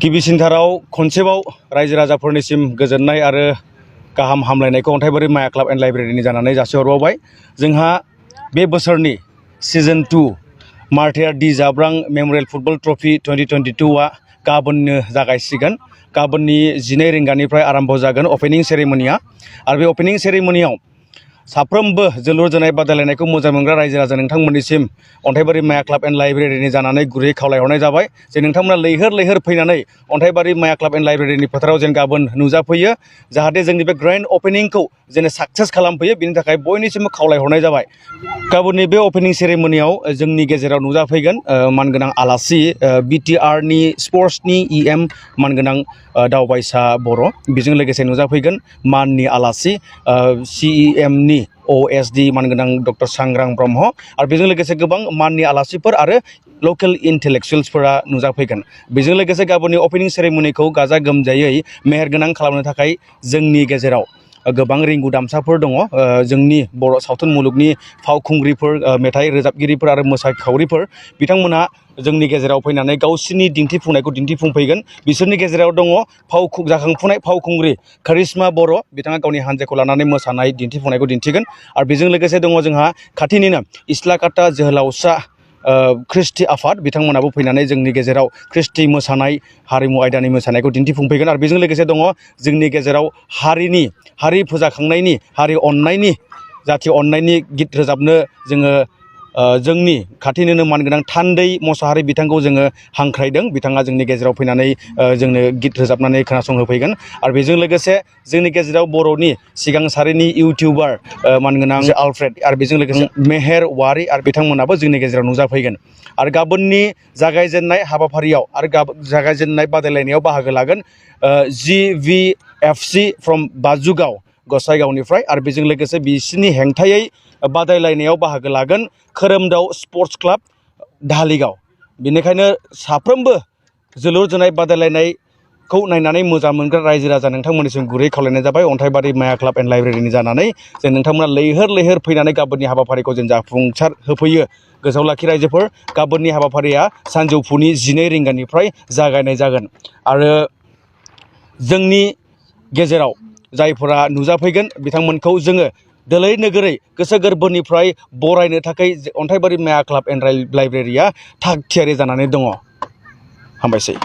गिबिसिनथाराव खनसेबाव रायजो राजाफोरनिसिम गोजोननाय आरो गाहाम हामलायनायखौ अन्थाइबारि माया क्लाब एन्ड लाइब्रेरिनि जानानै जासिहरबावबाय। जोंहा बे बोसोरनि सिजन 2 मार्टियार डि जाब्रां मेम'रियेल फुटबल ट्रफि 2022आ गाबोननो जागायसिगोन। गाबोननि 12 रिंगानिफ्राय आरम्भ जागोन अपेनिं सेरेमनिया। आरो बे अपेनिं सेरेमनियाव साफ्रोमबो जोलुर जोनाय बादायलायनायखौ मोजां मोनग्रा रायजो राजा नोंथांमोननिसिम अन्थाइबारि माया क्लाब एन्ड लाइब्रेरिनि जानानै गुरैयै खावलायहरनाय जाबाय जे नोंथांमोना लैहोर लैहोर फैनानै अन्थाइबारि माया क्लाब एन्ड लाइब्रेरिनि फोथाराव जेन गाबोन नुजाफैयो, जाहाथे जोंनि बे ग्रेन्ड अपेनिंखौ जेन साक्सेस खालामफैयो, बिनि थाखाय बयनिसिमबो खावलायहरनाय जाबाय। गाबोननि बे अपेनिं सेरेमनियाव जोंनि गेजेराव नुजाफैगोन मानगोनां आलासि बिटिआरनि स्पर्ट्सनि इएम मानगोनां दावबायसा बर', बेजों लोगोसे नुजाफैगोन माननि आलासि सिइएमनि ओएसडि मानगोनां डक्टर सांग्रां ब्रह्म, आरो बेजों लोगोसे गोबां माननि आलासिफोर आरो लकेल इन्टेलेक्सुयेल्सफोरा नुजाफैगोन। बेजों लोगोसे गाबोननि अपेनिं सेरेमनिखौ गाजा गोमजायै मेहेरगोनां खालामनो थाखाय जोंनि गेजेराव गोबां रिंगु दामसाफोर दङ। जोंनि बर' सावथुन मुलुगनि फावखुंग्रिफोर, मेथाइ रोजाबगिरिफोर आरो मोसाखावरिफोर बिथांमोना जोंनि गेजेराव फैनानै गावसिनि दिन्थिफुंनायखौ दिन्थिफुंफैगोन। बिसोरनि गेजेराव दङ जाखांफुनाय फावखुंग्रि करिश्मा बर', बिथाङा गावनि हानजाखौ लानानै मोसानाय दिन्थिफुंनायखौ दिन्थिगोन। आरो बेजों लोगोसे दङ जोंहा खाथिनिनो इस्लाकाटा जोहोलावसा ख्रिस्टि आफाद, बिथांमोनाबो फैनानै जोंनि गेजेराव ख्रिस्टि मोसानाय हारिमु आयदानि मोसानायखौ दिन्थिफुंफैगोन। आरो बेजों लोगोसे दङ जोंनि गेजेराव हारि फोजाखांनायनि, हारि अननायनि, जाथि अननायनि गित रोजाबनो जोङो जोंनि खाथिनिनो मानगोनां थान्दै मोसाहारि बिथांखौ जोङो हांख्रायदों। बिथाङा जोंनि गेजेराव फैनानै जोंनो गित रोजाबनानै खोनासंहोफैगोन। आरो बेजों लोगोसे जोंनि गेजेराव बर'नि सिगां सारिनि इउटिउबार मानगोनां आलफ्रेड आरो बेजों लोगोसे मेहेर वारि आरो बिथांमोनाबो जोंनि गेजेराव नुजाफैगोन। आरो गाबोननि जागायजेननाय हाबाफारियाव आरो जागायजेननाय बादायलायनायाव बाहागो लागोन GVFC फ्रम बाजुगाव गसाइगावनिफ्राय, आरो बेजों लोगोसे बिसोरनि हेंथायै बादायलायनायाव बाहागो लागोन खोरोमदाव स्पर्ट्स क्लाब धालिगाव। बेनिखायनो साफ्रोमबो जोलुर जोनाय बादायलायनायखौ नायनानै मोजां मोनग्रा रायजो राजा नोंथांमोननिसिम गुरै खावलायनाय जाबाय अन्थाइबारि माया क्लाब एन्ड लाइब्रेरिनि जानानै जे नोंथांमोना लैहोर लैहोर फैनानै गाबोननि हाबाफारिखौ जों जाफुंसार होफैयो। गोसोआव लाखि रायजोफोर, गाबोननि हाबाफारिया सानजौफुनि 12 रिंगानिफ्राय जागायनाय जागोन। आरो जोंनि गेजेराव जायफोरा नुजाफैगोन बिथांमोनखौ जोङो दोलै नोगोरै गोसो गोरबोनिफ्राय बरायनो थाखाय अन्थाइबारि माया क्लाब एन्ड लाइब्रेरिया थाग थियारि जानानै दङ। हामबायसै।